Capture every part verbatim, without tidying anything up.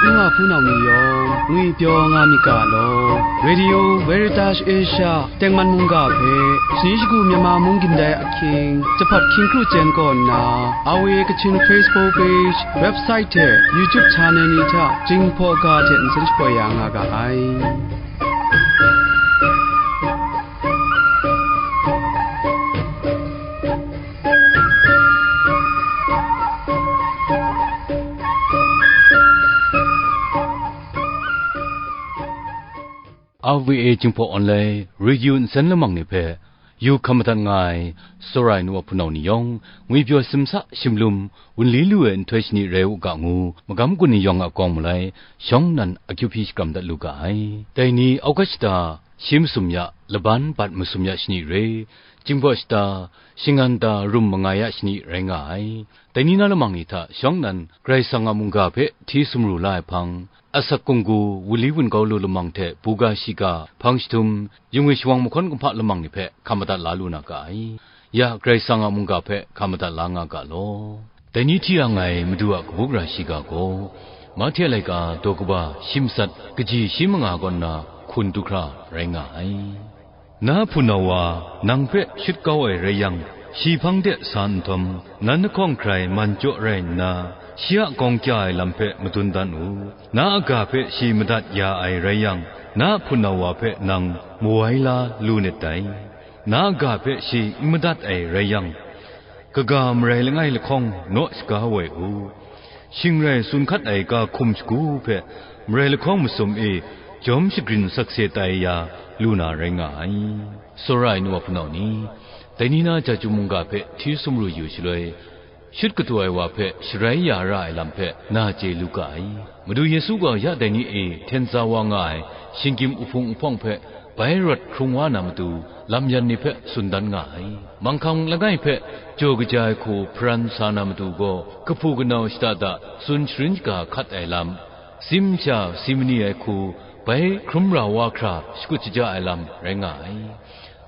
N wa hpunau ni yawng ngwipyaw nga myit ga law, Radio Veritas Asia tengman mungga hpe, shani shagu Myanmar mung gindai ahkying, jahpat hkying kru chyen kaw nna, R V A Kachin Facebook page, website hte YouTube channel ni hta Jinghpaw ga hte nsen shapoi ya nga ga ai. R V A Jinghpaw Online Radio nsen lamang ni hpe yu hkam madat nga ai, tsawra ai nu wa hpunau ni yawng, ngwipyaw simsa shimlum, wunli lu ai nhtoi shani rai u ga ngu, magam gun ni yawng a kawng malai, shawng nnan akyu hpyi shakram dat lu ga ai. Dai ni, August shata, shi masum ya, laban bat masum ya shani re, Jinghpaw shata, shingan da rum mangai ya shani rai nga ai. Dai ni na lamang ni hta shawng nnan Karai Kasang a mungga hpe hti sumru la ai hpang, asak kunggu, wunli wungau lu lamang hte buga shiga, hpang jahtum, yungwi shawang mahkawn kumhpa lamang ni hpe hkam madat la lu na ga ai. Ya Karai Kasang a mungga hpe hkam madat la nga ga law. Dai ni hti yang ai Madu a kabu gara shiga gaw, Mahte laika daw kaba shi matsat kaji shi manga kaw nna hkun du hkra rai nga ai. Na hpunau wa, nang hpe shut kau ai rai yang, shi hpang de sa nhtawm, nan lahkawng hkrai man jaw rai nna, shi a gawng kya ai lam hpe madun dan u. Na a ga hpe shi madat ya ai rai yang, na hpunau wa hpe nang mawai la lu nit dai. Na a ga hpe shi n madat ai rai yang, kaga marai langai lahkawng naw shaga woi u. Shing rai tsun hkat ai ga hkum shagu hpe marai lahkawng masum e jawm shagrin sakse tai ya lu na rai nga ai. Tsawra ai nu wa hpunau ni, dai ni na Jaju mungga hpe hti sumru yu shaloi, shut kadu ai wa hpe sharai ya ra ai lam hpe na chye lu ga ai. Madu Yesu gaw ya dai ni e hten tsa wa nga ai shinggyim uhpung uhpawng hpe bai rawt hkrung wa na matu, lam yan ni hpe tsun dan nga ai. Manghkang langai hpe jaw kaja ai hku hparan sa na matu gaw, kahpu kanau shada da tsun sharin shaga hkat ai lam, tsim sha si mani ai hku bai hkrum ra wa hkra shakut shaja ai lam rai nga ai.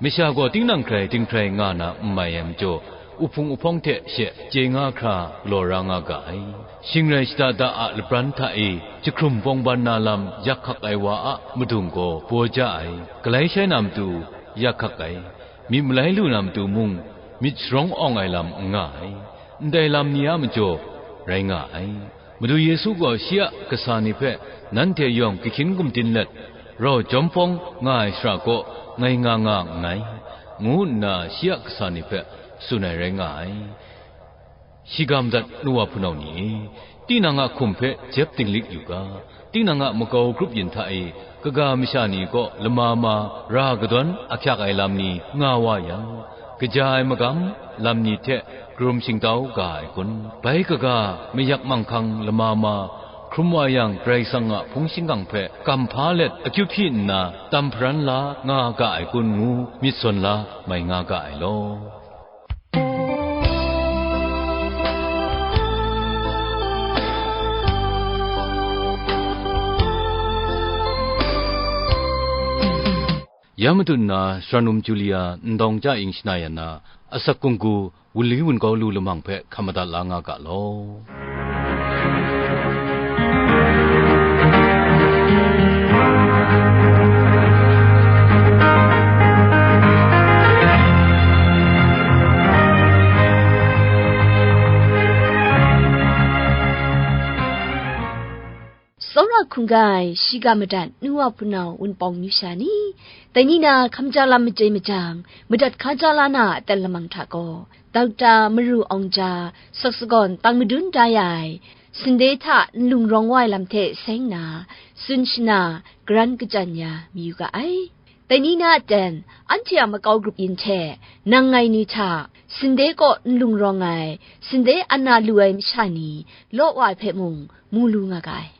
Masha gaw tinang hkrai tinghkrai nga na n mai ai majaw, uhpung uhpawng hte she chye nga hkra galaw ra nga ga ai. Shing rai shada da a lapran hta e jahkrum bawng ban na lam yak hkak ai wa a madung gaw baw ja ai, galai shai na matu yak hkak ai, myit malai lu na matu mung myit sharawng awng ai lam n nga ai, ndai lam ni a majaw rai nga ai. Madu Yesu gaw shi a kasa ni hpe, "Nanhte yawng kahkyin gumdin let, rau jawm hpawng nga ai shara kaw ngai nga nga nngai," ngu nna shi a kasa ni hpe tsun ai rai nga ai. Shiga madat nu wa hpunau ni e, tinang a hkum hpe jep dinglik yu ga, tinang a makau grup yin hta e, kaga masha ni kaw lama ma ra kadawn ahkyak ai lam ni nga wa yang, kaja ai magam lam ni hte karum shingtau ga ai kun? Bai kaga mayak manghkang lama ma hkrum wa yang, Karai Kasang a hpung shingkang hpe kam hpa let akyu hpyi nna tam hparan la nga ga ai kun ngu myit sawn la mai nga ga ai law. Ya matu nna, Shanum Julia, Ndawng Chya Ing Shana Yan na, asak kungku, wunli wungau lu lamang hpe hkam madat la nga ga law. Tsawra hkungga ai shiga madat nu wa hpunau wunpawng amyu sha ni, dai ni na hkamja lam machye majang, madat hkaja la na a aten lamang hta gaw, Dokta Maru Awng Ja, saksagawn tang madun da ya ai, sinde hta nlung rawng wa ai lam hte seng na, tsun shana, garan kachyan ya mayu ga ai. Dai ni na aten, anhte a makau grup yin hte, nang ngai ni hta, sinde kaw nlung rawng ai, sinde ana lu ai masha ni, law wa ai hpe mung, mu lu nga ga ai.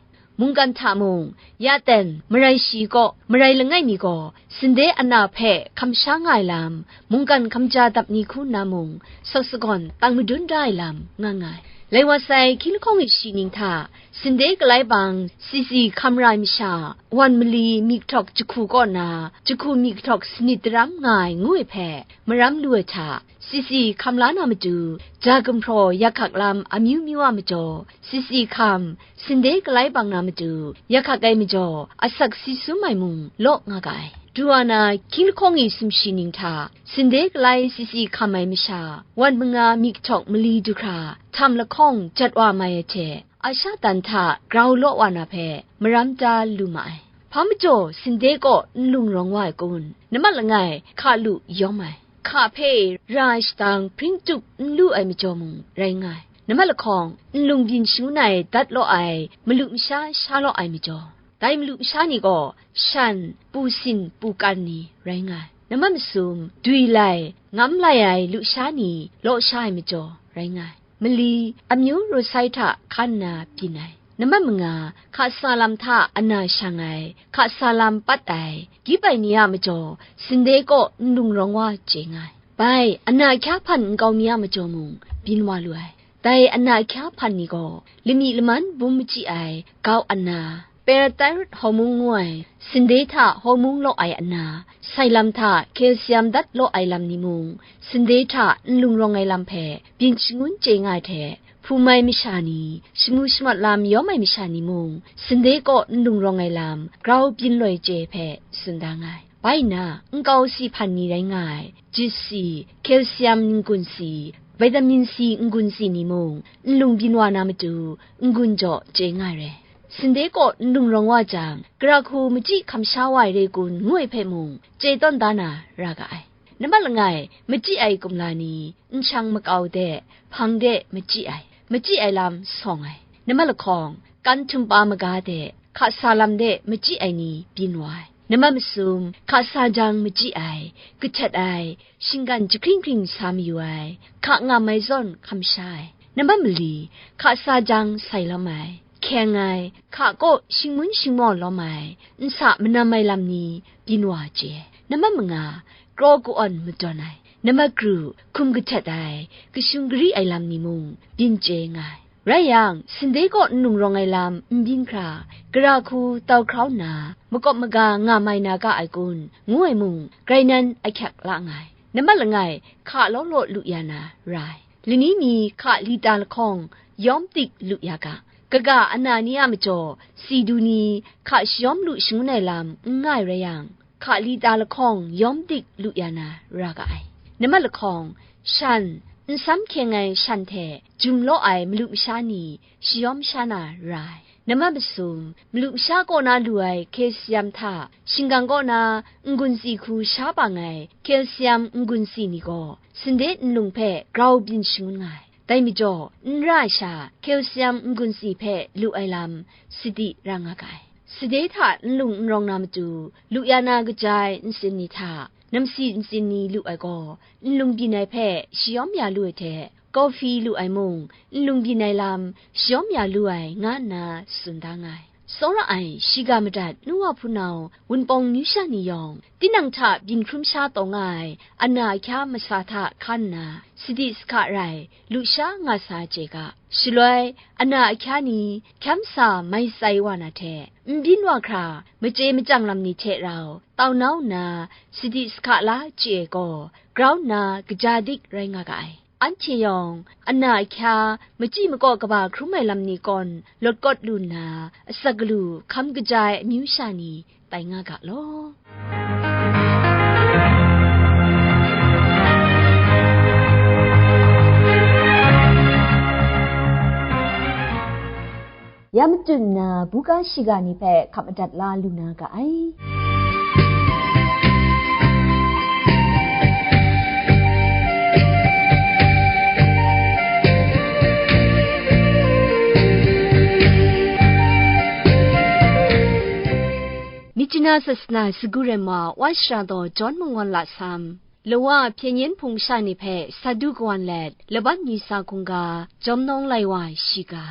Mungkan hta mung, ya ten, marai shi kaw, marai langai mi gaw, sinde ana hpe hkamsha nga ai lam, mungkan hkamja dap ni hku nna mung, saksagawn tang madun da ai lam, nga nga ai. Lai wa sai hkying lahkawng e shi ning hta, sinde kalai bang sisi hkam ra ai masha, wan mali myi kahtawk jahku kaw na, jahku myi kahtawk sanit daram nga ai ngu ai hpe, maram lu ai hta, sisi hkam la na matu, ja gumhpraw yakhak lam amyu myu a majaw, sisi hkam, sinde kalai bang na matu, yakhak ai majaw, asak si sum ai mung law nga ga ai. Du wa na, hkying lahkawng e sumshi ning hta, sinde kalai sisi hkam ai masha, wan manga myi kahtawk mali du hkra, htam lahkawng jat wa mai ai hte, a sha dan hta grau law wa na hpe, maram ta lu ma ai. Hpa majaw sinde kaw nlung rawng wa ai kun? Nambat langai hka lu yawm ai. Hka hpe ra ai shadang hpring tup n lu ai majaw mung rai nga ai. Nambat lahkawng, nlung byin shangun ai dat law ai malu masha sha law ai majaw, dai malu masha ni gaw shan, pu sin, pu kan ni rai nga ai. Nambat masum, dwi lai, ngam lai ai lusha ni law sha ai majaw rai nga ai. Mali, amyu ru sai hta hkan nna byin ai. Nambat manga, hka sa lam hta ana shang ai, hka sa lam pat ai, gyip ai ni a majaw, sinde kaw nlung rawng wa chye nga ai. Bai, ana ahkya hpan nkau mi a majaw mung byin wa lu ai. Dai ana ahkya hpan ni gaw, lami laman bum machyi ai gau ana, Parathyroid hormone ngu ai, sinde hta hormone law ai ana, sai lam hta calcium dat law ai lam ni mung, sinde hta nlung rawng ai lam hpe byin shangun chye nga ai hte, hpum ai masha ni, shamu shamat lam yawm ai masha ni mung, sinde kaw nlung rawng ai lam grau byin loi chye hpe tsun da nga ai. Bai nna, nkau si hpan ni rai nga ai, jit si, calcium n-gun si, vitamin C n-gun si ni mung, nlung byin wa na matu, n-gun jaw chye nga ai re. Sinde kaw nlung rawng wa jang, gara hku machyi hkam sha wa ai re kun ngu ai hpe mung, chye tawn da na ra ga ai. Nambat langai, machyi ai kumla ni, nshang makau de, hpang de machyi ai. Machyi ai lam sawng ai. Nambat lahkawng, kan htum pa maga de, hka sa lam de machyi ai ni byin wa ai. Nambat masum, hka sa jang machyi ai, kahtet ai, shinggan jahkring hkring sa mayu ai, hka ngam ai zawn hkam sha ai. Nambat mali, hka sa jang sai lawm ai, hkyeng ai, hka kaw shingmun shingmaw lawm ai, nsa manam ai lam ni byin wa chye ai. Nambat manga, kraw ka-awn madawn ai. Nambat kru, hkum kahtet ai, kashung gari ai lam ni mung byin chye nga ai. Rai yang, sinde kaw nlung rawng ai lam n byin hkra, gara hku tau hkrau nna, makawp maga nga mai na ga ai kun, ngu ai mung, grai nan ahkyak la nga ai. Nambat langai, hka law law lu ya na ra ai. Lani ni hka lita lahkawng yawm dik lu ya ga. Kaga ana ni a majaw, si du ni hka shayawm lu shangun ai lam n nga ai rai yang, hka lita lahkawng yawm dik lu ya na ra ga ai. Nambat lahkawng, shan, nsam hkyeng ai shan hte jum law ai malu masha ni shayawm sha na ra ai. Nambat masum, malu masha kaw na lu ai calcium hta, shinggan kaw na n-gun si hku sha bang ai calcium n-gun si ni gaw, sinde nlung hpe grau byin shangun nga ai. Dai majaw, n ra ai sha, calcium n-gun si hpe lu ai lam, sadi ra nga ga ai. Sade hta nlung n rawng na matu, lu ya na kaja ai ntsin ni hta, namsi ntsin ni lu ai gaw, nlung byin ai hpe shayawm ya lu ai hte, kawhfi lu ai mung, nlung byin ai lam, shayawm ya lu ai, nga nna tsun da nga ai. Tsawra ai, shiga madat, nu wa hpunau, wunpawng amyu sha ni yawng, tinang hta byin hkrum sha taw nga ai, ana ahkya masa hta hkan nna, sadi sahka rai, lusha nga sa chye ga. Shaloi, ana ahkya ni, hkyam sa mai tsai wa na hte, n byin wa hkra, machye machyang lam ni hte rau, tau nau nna, sadi sahka la chye ai gaw, grau nna, kaja dik rai nga ga ai. Anhte yawng, ana ahkya, machyi makaw kaba hkrum ai lam ni kawn, lawt kawt lu nna, asak galu, hkam kaja ai amyu sha ni, tai nga ga law. Ya matut nna, buga shiga ni hpe hkap madat la lu na ga ai. Myitkyina Sasana Sagu Rem wa, Wa Shara Daw John Mangwan Lasam, Lawa Hpyen Yen Hpung sha ni hpe Sadu Kawan let, laban mi sa hkungga, Jawm Nawng Lai wa shiga.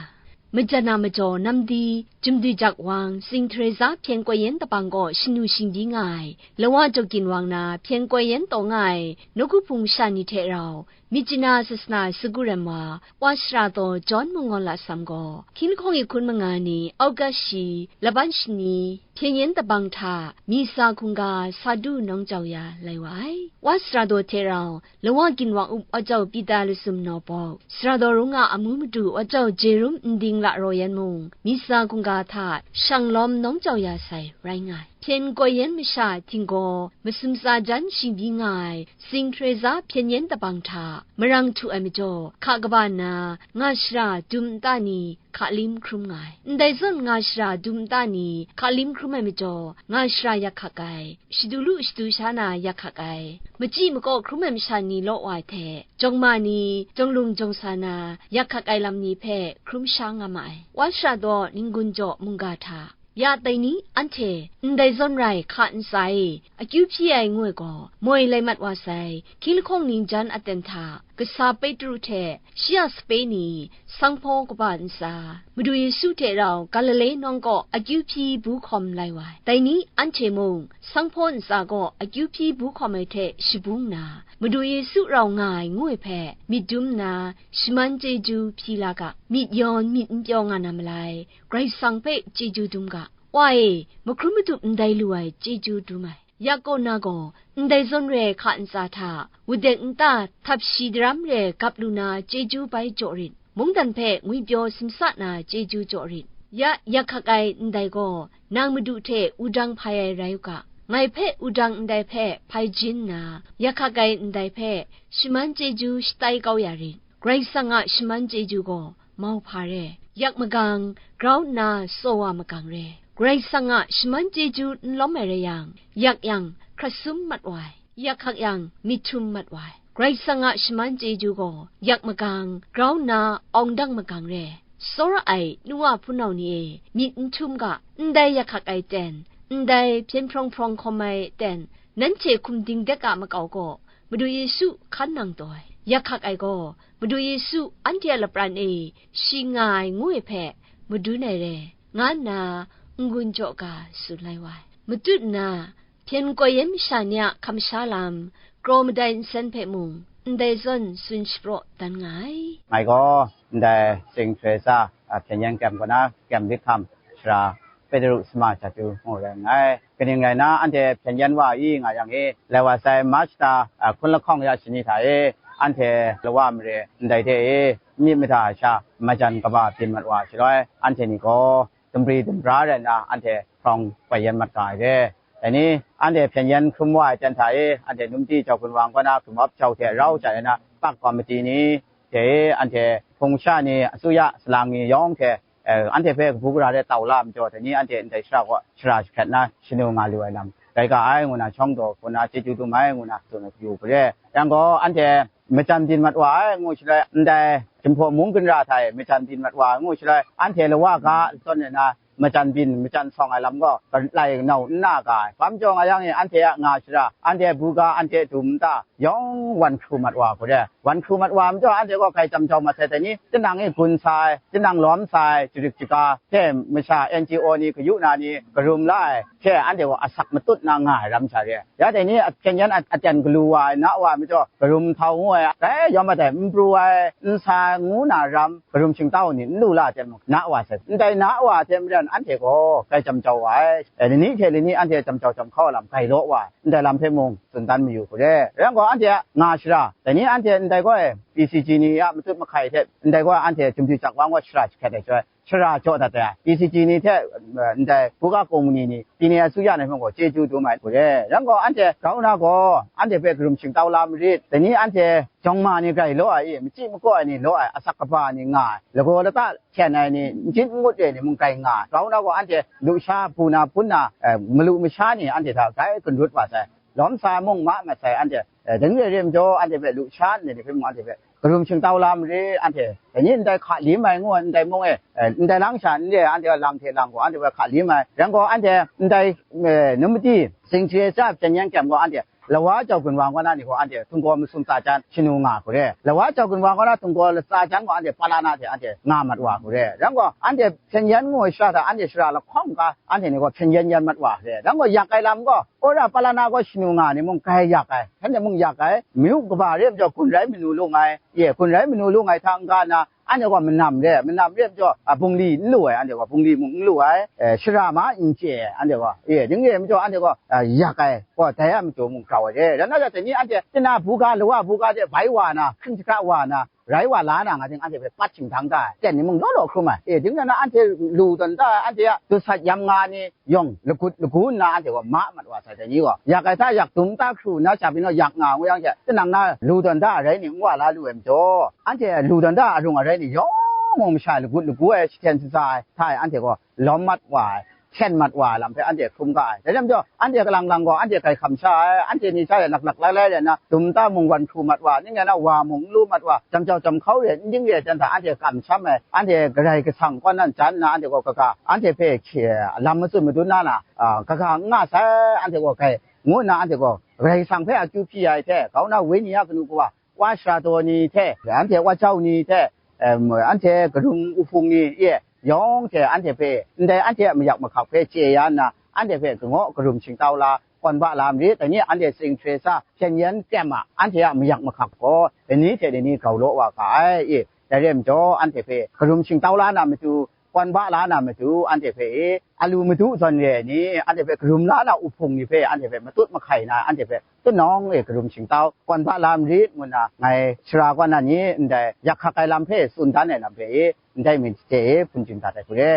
Majan a majaw Namdi, Jumdijak Wang, Sing Teresa Hpyen Koi Yen Dabang kaw shanu shingbyi nga ai, Lawa Jaw Gyin Wang na Hpyen Koi Yen taw nga ai, Nawku Hpung sha ni hte rau, Myitkyina sasana ai sagu rem wa, Wa Sara Daw John Mangawn Lasam gaw, hkying lahkawng e hkun manga ni, August shi, laban shani, hpyen yen dabang hta, Misa hkungga Sadu Nawng Jau Ya lai wa ai. Wa Sara Daw hte rau, Lawa Ginwang Up Wa Jau Pita Lasum Nawbawk, Sara Daw Rung a amu madu Wa Jau Jerum Nding La Raw Yan mung, Misa hkungga hta, shang lawm nawng jau ya sai rai nga ai. Hpyen koi yan masha htinggaw masum tsa jan shingbyi nga ai Sing Teresa hpyen yan dabang hta marang htu ai majaw, hka kaba nna nga shara dum nta ni hka lim hkrum nga ai. Ndai zawn nga shara dum nta ni hka lim hkrum ai majaw, nga shara yak hkak ai, shadu lu shadu sha na yak hkak ai, machyi makaw hkrum ai masha ni law wa ai hte, jawng ma ni, jawng lung jawng sa na yak hkak ai lam ni hpe hkrum sha nga ma ai. Wa Sara Daw Ninggun Jaw mungga hta, Ya dai ni anhte ndai zawn rai hka ntsa e akyu hpyi ai ngu ai gaw, moi lai mat wa sai, hkying lahkawng ning jan aten hta, kasa Petru hte shi a sape ni, sanghpaw kaba ntsa, Madu Yesu hte rau Galile nawng kaw akyu hpyi bu hkawm lai wa ai. Dai ni anhte mung, sanghpaw ntsa kaw akyu hpyi bu hkawm ai hte shabu nna, Madu Yesu rau nga ai ngu ai hpe myit dum nna, shaman chyeju hpyi la ga, myit yawn myit n pyaw nga na malai, Karai Kasang hpe chyeju dum ga. Wa e, mahkrum madup ndai lu ai chyeju dum ai. Ya kaw na gaw, ndai zawn re ai hka ntsa hta, wudek nta htap shi daram re ai gap lu na chyeju bai jaw rit, mungdan hpe ngwipyaw simsa na chyeju jaw rit. Ya yak hkak ai ndai gaw, nang Madu hte wudang hpai ai rai u ga, ngai hpe wudang ndai hpe hpai jin nna, yak hkak ai ndai hpe shaman chyeju shatai kau ya rit. Karai Kasang a shaman chyeju gaw mauhpa re, yak magang, grau nna tsaw wa magang re. Karai Kasang a shaman chyeju n lawm ai rai yang, yak yang, hkrat sum mat wa ai, yak hkak yang, myit htum mat wa ai. Karai Kasang a shaman chyeju gaw, yak magang, grau nna awng dang magang re. Tsawra ai nu wa hpunau ni e, myit n htum ga, ndai yak hkak ai ten, ndai hpyen hprawng hprawng hkawm ai ten, nanhte hkum ding dek a makau gaw, Madu Yesu hkan nang taw ai. Yak hkak ai gaw, Madu Yesu anhte a lapran e shi nga ai ngu ai hpe madun ai re, nga nna n-gun jaw ga tsun lai wa ai. Matut nna, hpyen koi yan masha ni a hkam sha lam, kraw madai nsen hpe mung, ndai zawn tsun shapraw dan nga ai. Ngai gaw ndai Sing Teresa a hpyen yan kyem kaw na, kyem lit hkam, sara Petru sama Jatu ngu rai nngai. Kaning rai nna, anhte hpyen yan wa i nga yang e, lai wa sai March hta, a, hkun lahkawng ya shani hta e, anhte lawa mare ndai hte e, myit mada sha majan kaba byin mat wa shaloi, anhte ni gaw dumpri dumpra rai nna, anhte hprawng bai yan mat ga ai re. Dai ni, anhte hpyen yan hkrum wa ai ten hta e, anhte Numti Jau Gun Wang kaw na Gumap Jau hte rau jat ai na, pak kawmiti ni hte e, anhte hpung sha ni, asuya salang ni yawng hte, eh, anhte hpe kabu gara de tau la majaw, dai ni anhte ndai shara kaw shara jahkrat na shanu nga lu ai lam rai ga ai, ngu na shawng daw hku na chyeju dum ai, ngu na tsun ai yu hku re. Yang gaw, anhte majan byin mat wa ai, ngu shaloi, ndai Jinghpaw mung ginra hta e majan byin mat wa ai, ngu shaloi, anhte lawa ga zawn e na, majan byin, majan sawng ai lam gaw, galai nau n na ga ai. Hpa majaw nga yang e, anhte a nga shara, anhte buga, anhte dum nta, yawng wan hkru mat wa hku re. Wan hkru mat wa majaw, anhte gaw grai jam jau mat sai, dai ni, tinang e gun sa ai, tinang lawm sa ai, jarik jaga, hte masha N G O ni, kayu na ni, karum la ai, hte anhte gaw asak matut na nga ai ram sha re. Ya dai ni, a, hpyen yan a, aten galu wa ai, na wa ai majaw, karum htau ngu ai, dai yawm mat ai, n pru ai, n sa ai, ngu na ram, karum shingtau ni n lu la ten mung, na wa sai. Ndai na wa hte maren anhte gaw grai jam jau wa ai. E, lani hte lani anhte jam jau jam hkau lam grai law wa ai. Ndai lam hpe mung tsun dan mayu hku re. Rai yang gaw, anhte a nga shara, dai ni anhte ndai gaw e, P C G ni a matut mahkai hte ndai gaw anhte jumhpyi jak wang gaw shara jahkrat ai shaloi, shara jaw dat ai, P C G ni hte, eh, ndai buga kawmni ni, pyi ni asuya ni hpe gaw chyeju dum ai hku re. Rai yang gaw, anhte grau na gaw, anhte hpe karum shingtau la marit. Dai ni anhte jawng ma ni grai law ai, machyi makaw ai ni law ai, asak kaba ni nga ai, lagaw lata hten ai ni, n jin n ngut ai ni mung grai nga ai. Grau na gaw, anhte lusha bu na bun na, eh, malu masha ni anhte hta grai gun rawt wa sai, lawm sa ai mung ma mat sai, anhte, eh, dai ni re ai majaw, anhte hpe lusha nni ni hpe mung anhte hpe karum shingtau la marit, anhte. Dai ni ndai hka lim ai ngu ai, ndai mung e, eh, ndai lang sha n re ai, anhte lang hte lang gaw, anhte hpe hka lim ai. Rai yang gaw, anhte ndai, eh, Numti Sing Teresa hpyen yan kyem gaw, anhte Lawa jau gun wa kaw na ni gaw anhte tunggaw masum tsa jan shanu nga hku re. Lawa jau gun wa kaw na tunggaw latsa jan gaw anhte palana hte anhte nga mat wa hku re. Ran gaw anhte hpyen yan ngu ai shara hta anhte shara lahkawng ga anhte ni gaw hpyen yan yan mat wa hku re. Ran gaw yak ai lam gaw, wora palana gaw shanu nga ni mung grai yak ai, hkan de mung yak ai, myu kaba re ai majaw gun rai manu lung ai, ye, gun rai manu lung ai hta n-ga na, anhte gaw manam re, manam re ai majaw, a, bungli n lu ai, anhte gaw bungli mung n lu ai, e, shara ma n chye ai, anhte gaw, e, ding re ai majaw, anhte gaw, a, yak ai, gaw, dai a majaw mung grau ai re. Rai nna, dai ni anhte, tina buga, lawa buga de bai wa na, hkring jahkra wa na, rai wa la na, nga ting anhte hpe pat shingtang da ai, ten ni mung law law hkrum ai, e, ding rai nna, anhte lu tawn da ai, anhte a dusat yam nga ni, yawng lagut lagu nna anhte gaw ma mat wa sai, dai ni gaw yak ai hta yak dum ta hkru nna sha pyi naw yak nga ngu yang she, tinang na lu tawn da ai rai ni, n wa la lu ai majaw, anhte lu tawn da arung arai ni yawng mung masha lagut lagu ai, jahten shaza ai hta e anhte gaw lawm mat wa ai, hten mat wa ai lam hpe anhte hkrum ga ai. Dai lam majaw, anhte kalang lang gaw anhte grai hkam sha ai, anhte ni sha e laklak lai lai rai nna, dum ta mung wan hkru mat wa, ning rai nna wa mung n lu mat wa, jam jau jam hkau re, n ding re ai jan hta anhte kamsham ai, anhte Karai Kasang kaw nan jan nna anhte gaw kaga, anhte hpe hkye, lam matsun madun na na, a, kaga n nga sai, anhte gaw grai, ngu nna anhte gaw Karai Kasang hpe akyu hpyi ai hte, kau na wenyi a kanu kawa, wa shara taw ni hte, anhte wa jau ni hte, em, anhte karum uhpung ni, ye, yawng hte anhte hpe, ndai anhte a mayak mahkak hpe chye ya nna, anhte hpe kangaw karum shingtau la, kawn ba la marit, dai ni anhte sing hkre sa, hpyen yan kyem a, anhte a mayak mahkak gaw, lani hte lani grau law wa ga ai, e, dai re ai majaw, anhte hpe karum shingtau la na matu, kawn ba la na matu, anhte hpe e, a lu madu zawn re ai ni, anhte hpe karum la na uhpung ni hpe, anhte hpe matut mahkai na, anhte hpe tunawng e karum shingtau, kawn ba la marit, ngu nna ngai sara kaw na ni ndai yak hkak ai lam hpe tsun dan ai lam hpe e, ndai myit hte e hpun chyu dat ai hku re.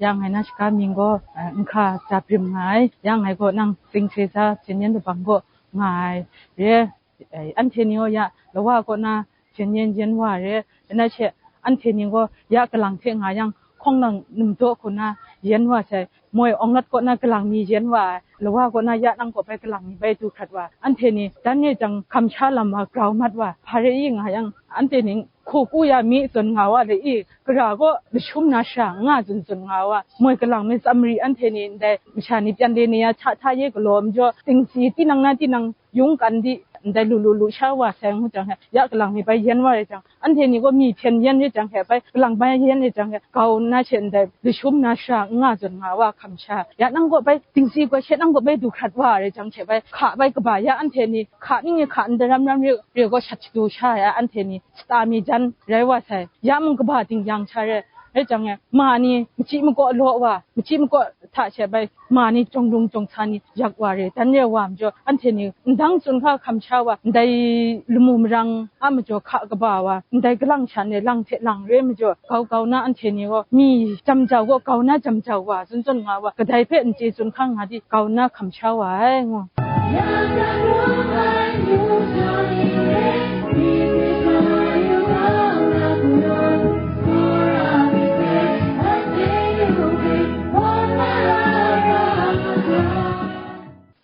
Ya ngai na shaga mying gaw, eh, Nhka Jabrim nga ai. Ya ngai gaw nang Sing Hkre Sa Hpyen Yan Labang gaw nga ai re. Eh, anhte ni gaw ya lawa kaw na hpyen yan yan wa re. Rai nna she, anhte ni gaw ya kalang hte nga yang, hkawng lang num daw hku na yan wa sai, moi awng lat kaw na kalang mi yan wa ai, lawa kaw na ya nang kaw bai kalang mi bai du hkrat wa, anhte ni dan e jang kamsha lam wa grau mat wa, hpa re i nga yang, anhte ni hku ku ya mi zawn nga wa le i, gara gaw lashum na shara nga zawn zawn nga wa, moi kalang mi tsam mari anhte ni ndai masha ni pyan le ni ya hta hta ye galaw majaw, tingsi tinang na tinang yung kan di, ndai lu lu lu sha wa sai ngu jang he, ya kalang mi bai yan wa re jang, anhte ni gaw mi hpyen yan re jang he, bai kalang bai yan re jang he, gau nna she ndai lashum na shara n nga zawn nga wa hkam sha, ya nang gaw bai dingsi goi she nang gaw bai du hkrat wa re jang she, bai hka bai kaba ya anhte ni hka ning e hka ndai ram ram re, re gaw shat shadu sha ya anhte ni shata mi jan rai wa sai, ya mung kaba ding yang sha re, rai jang e, ma ni machyi makaw law wa, machyi makaw hta she bai ma ni jawng lung jawng sa ni yak wa re, dan re wa majaw, anhte ni ndang tsun hka hkam sha wa, ndai lamu marang a majaw hka kaba wa, ndai kalang shan e lang hte lang re majaw, gau gau na anhte ni gaw mi jam jau gaw gau na jam jau wa, zawn zawn nga wa, kadai hpe n chye tsun hkang nga di, gau na hkam sha wa ai, ngu.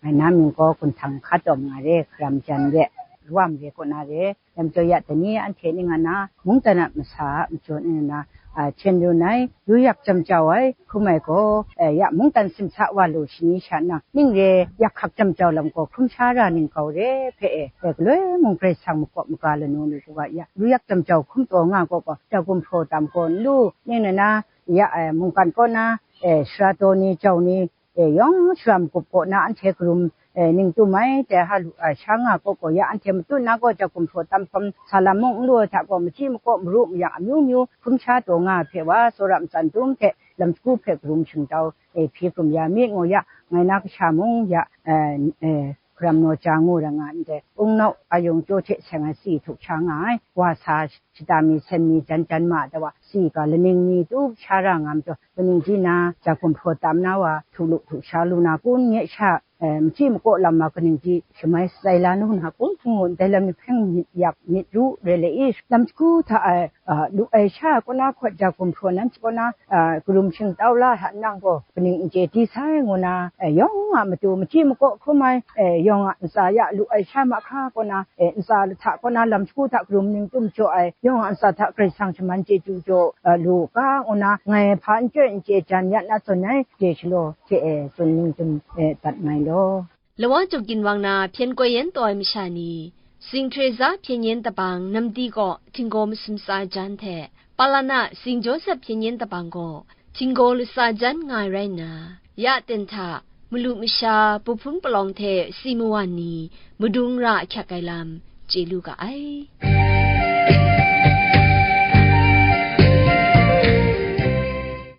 Ngai na mying gaw Gunhtang Hka Tawm nga re, Hkaram Jan re, Lawam re kaw na re, Lam jaw ya dai ni, anhte ning nga na, mungdan a masa a majaw ning nga na, a, hten run ai, yu yak jam jau ai, hkrum ai gaw, e, ya mungdan simsa wa lu shani sha nna, ning re yak hkak jam jau lam gaw hkrum sha ra ning kau re hpe e, e, galoi mung Karai Kasang makawp maga lanu lu u ga, ya yu yak jam jau hkrum taw nga gaw gaw, jau gumhpraw tam gaw n lu, ning nga na, ya, e, mungkan kaw na, e, sara taw ni, jau ni, e, yawng shara magup kaw na anhte karum, e, ning tum ai, dai ha lu ai sha nga kaw gaw ya anhte matut na gaw, jau gumhpraw tam hkawm sa lam mung n lu ai hta gaw, machyi makaw maru mayang amyu myu hkrum sha taw nga ai hpe wa, tsawra matsan dum hte lam shagu hpe karum shingtau, e, hpyi hkrum ya myit ngu ya, ngai na kasha mung ya, e, e, Hkaram Naw Ja ngu ra nga ndai, Ung Nau Ayung Chyaw hte seng ai si htuk sha nga ai, wa sa shata mi, sen mi, jan jan ma ai wa, si ga laning mi tup sha ra nga majaw, kaning di na, jau gumhpraw tam na wa, htuk lu htuk sha lu na kun, nye sha, e, machyi makaw lam wa kaning di shamai shatsai la nu na kun, hpung ngu ndai lam ni hpeng myit yak myit ru re le i, lam shagu hta ai, a, lu ai sha kaw na hkawt ja gumhpraw nanhte kaw na, a, karum shingtau la hta nang gaw, kaning n chye di sai ngu na, e, yawng a matu machyi makaw hkrum ai, e, yawng a ntsa ya lu ai sha mahkra kaw na, e, ntsa lahta kaw na lam shagu hta karum ning tum jaw ai, yawng a ntsa hta Karai Kasang shaman chyeju jaw, e, lu ga ngu na, ngai hpa n chyoi n chye jan ya na zawn ai, je shalaw hte e tsun ning tum, e, dat mai law. Lawa Jaw Ginwang na hpyen koi yan taw ai masha ni, Sing Teresa hpyen yan dabang namdi kaw htinggaw masum tsa jan hte, Palana Sing Josep hpyen yan dabang gaw htinggaw latsa jan nga ai rai nna, ya ten hta malu masha, buhpun palawng hte si mawan ni madung ra ahkyak ai lam chye lu ga ai.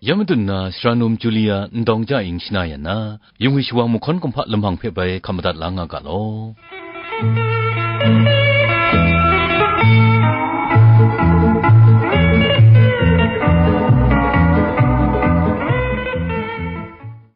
Ya madun na, Sara Num Julia ndawng ja ing shana yan na, Yung wi shawang mahkawn kumhpa lamang hpe bai hkap madat la nga ga law.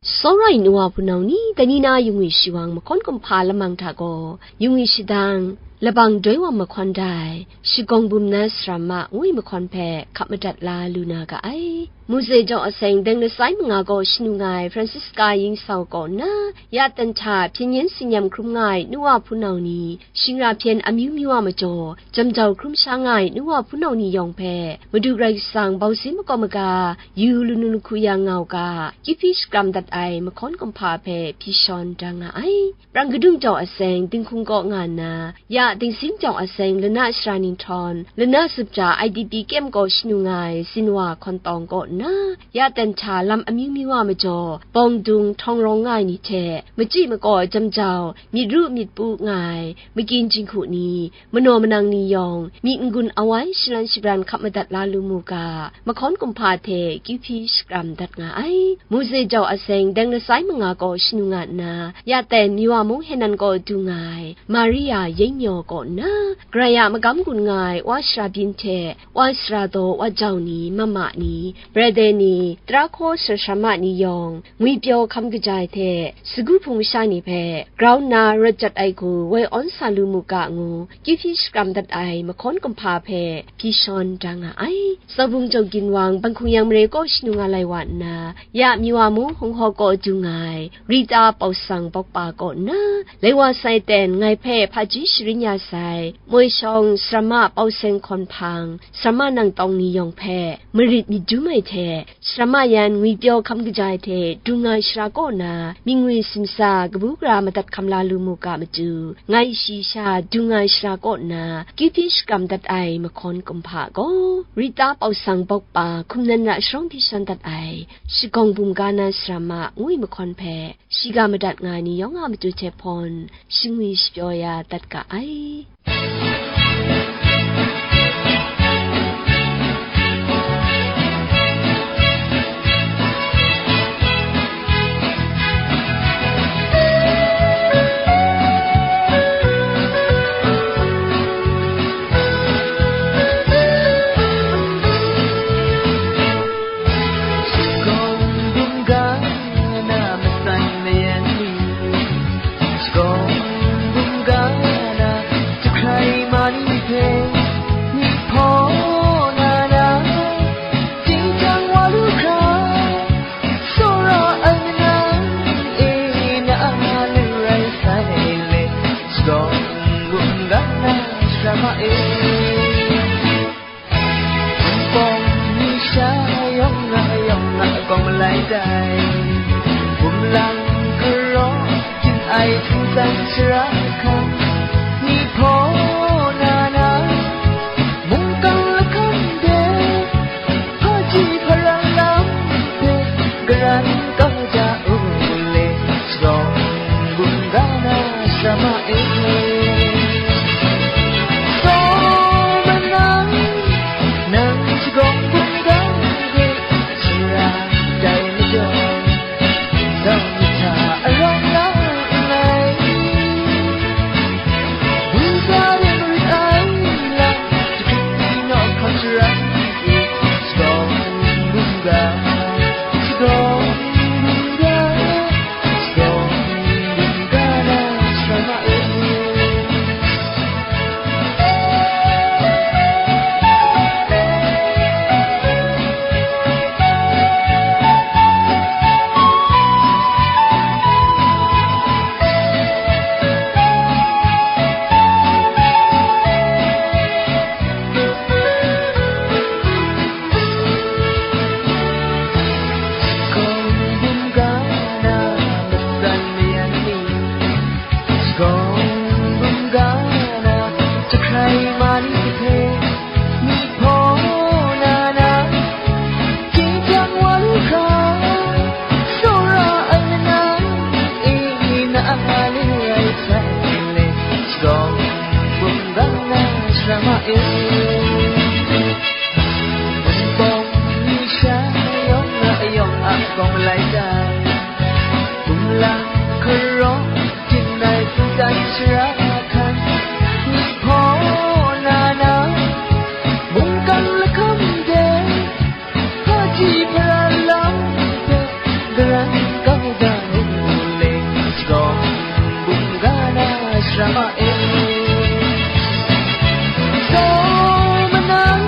Tsawra ai nu wa hpunau ni, dai ni na yung wi shawang mahkawn kumhpa lamang hta gaw, yung wi shadang, labang doi wa mahkawn dai, shagawng bum na sara ma ngu ai mahkawn hpe hkap madat la lu na ga ai. Mose jaw aseng deng lasai manga gaw shanu nga ai Francisca Yingsau kaw nna, ya ten hta hpyen yen tsin-yam hkrum nga ai nu wa hpunau ni, shingra hpyen amyu myu a majaw, jamjau hkrum sha nga ai nu wa hpunau ni yawng hpe, Madu Karai Kasang bau sin makawp maga, yu lu nu lahku ya nga u ga, kyuhpyi shakram dat ai mahkawn kumhpa hpe hpyi shawn da nga ai. Prang kadung jaw aseng dinghkung kaw nga nna, ya dingsing jaw aseng lana shara ninghtawng, lana zup ja I D P kyem kaw shanu nga ai Zinwa hkawn tawng kaw nna, ya ten hta lam amyu myu a majaw, bawng dung htawng rawng nga ai ni hte, machyi makaw jamjau, myit ru myit pu nga ai, makyin jinghku ni, manaw manang ni yawng, myi n-gun awai shalan shabran hkap madat la lu mu ga, mahkawn kumhpa hte kyuhpyi shakram dat nga ai. Mose jaw aseng deng lasai manga kaw shanu nga nna, ya ten Miwa mung Henan kaw du nga ai, Maria Yeng Myaw kaw nna, Karai a magam gun nga ai wa sara byin hte, wa sara daw wa jau ni, mama ni, brede ni, tara hkaw sara sara ma ni yawng, ngwipyaw hkam kaja ai hte, sagu hpung masha ni hpe grau nna rawt jat ai hku woi awn sa lu mu ga ngu, kyuhpyi shakram dat ai mahkawn kumhpa hpe hpyi shawn da nga ai. Tsawbung Jaw Ginwang, Banghkung Yang Mare kaw shanu nga lai wa nna, ya Miwa mung Hung Haw kaw du nga ai, Rita Pau Sang Bawkpa kaw nna, lai wa sai ten ngai hpe hpaji sharin ya sai, moi shawng sara ma Pau Seng Hkawn Hpang, sara ma nang tawng ni yawng hpe marit myit dum ai hte, sara ma yan ngwipyaw hkam kaja ai hte dung nga ai sara kaw na, mying ngwi simsa kabu gara madat hkam la lu mu ga matu, ngai shayi sha dung nga ai sara kaw na, kyuhpyi shakram dat ai mahkawn kumhpa gaw, Rita Pau Sang Bawkpa hkum nan ra sharawng hpyi shawn dat ai, shagawng bum ga na sara ma ngu ai mahkawn hpe, shiga madat nga ai ni yawng a matu hte hpawn, shingwi shapyaw ya dat ga ai. Shagawng bum ga na masai mayan ni, shagawng bum ga na jahkrai ma ni hpe, ni hpaw na na, jingtang wa lu hkra, tsawra ai manang e, na a lu rai sai le, shagawng bum ga na sara ma e. Hpawng mi sha yawng a yawng a kawng malai tai. Bum lang karaw, hpyin ai htingtsan shara hkang, ni hpaw na na, mungkan lahkam de, hpaji hparan lam hpe, garan kau ja u le, shadawng bum ga na sara ma e. Sawm manang, nang shagawng bum ga hpe, shara dai majaw, zawn hta arawng la nngai. Wunsa rin rit ai lam, jahkrit naw hkam sara, shadawng bum ga, shadawng bum ga, shadawng bum ga na sara ma e. Wunpawng ni sha yawng a yawng a gawng lai tai, kumlang hkarawng, tingrai hpungtan shara hkan, myit hpaw na na, mungkan lahkam de, hpaji hpara lam hpe, garan kau da u le, shagawng bungga na shara ma e. Saw manang,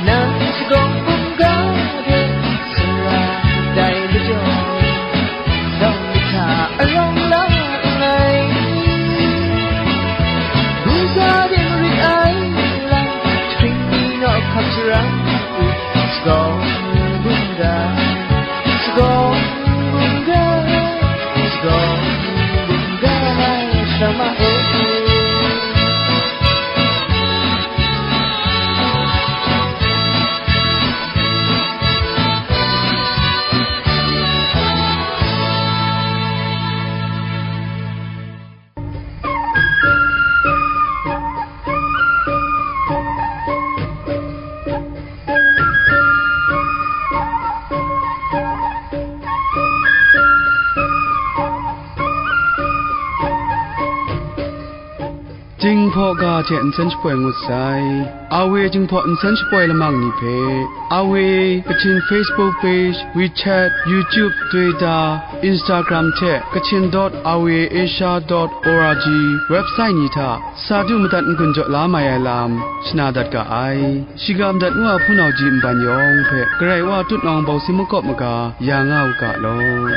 nang shagawng bungga de, sara dai majaw, Zawng hta arawng lang ai, buza ding rit ai lam, spring ni naw hkap sharang u, shagawng bungga, shagawng bungga, shagawng bungga, shama e. Jinghpaw ga hte nsen shapoi ngut sai. Awe Jinghpaw nsen shapoi lamang ni hpe, Awe Kachin Facebook page, WeChat, YouTube, Twitter, Instagram hte Kachin dot awe asia dot org website ni hta sa du madat n-gun jaw la mai ai lam shana dat ga ai. Shiga madat ngu a hpunau ji nban yawng hpe Karai Wa tutnawng bawsi makawp maga ya nga u ga law.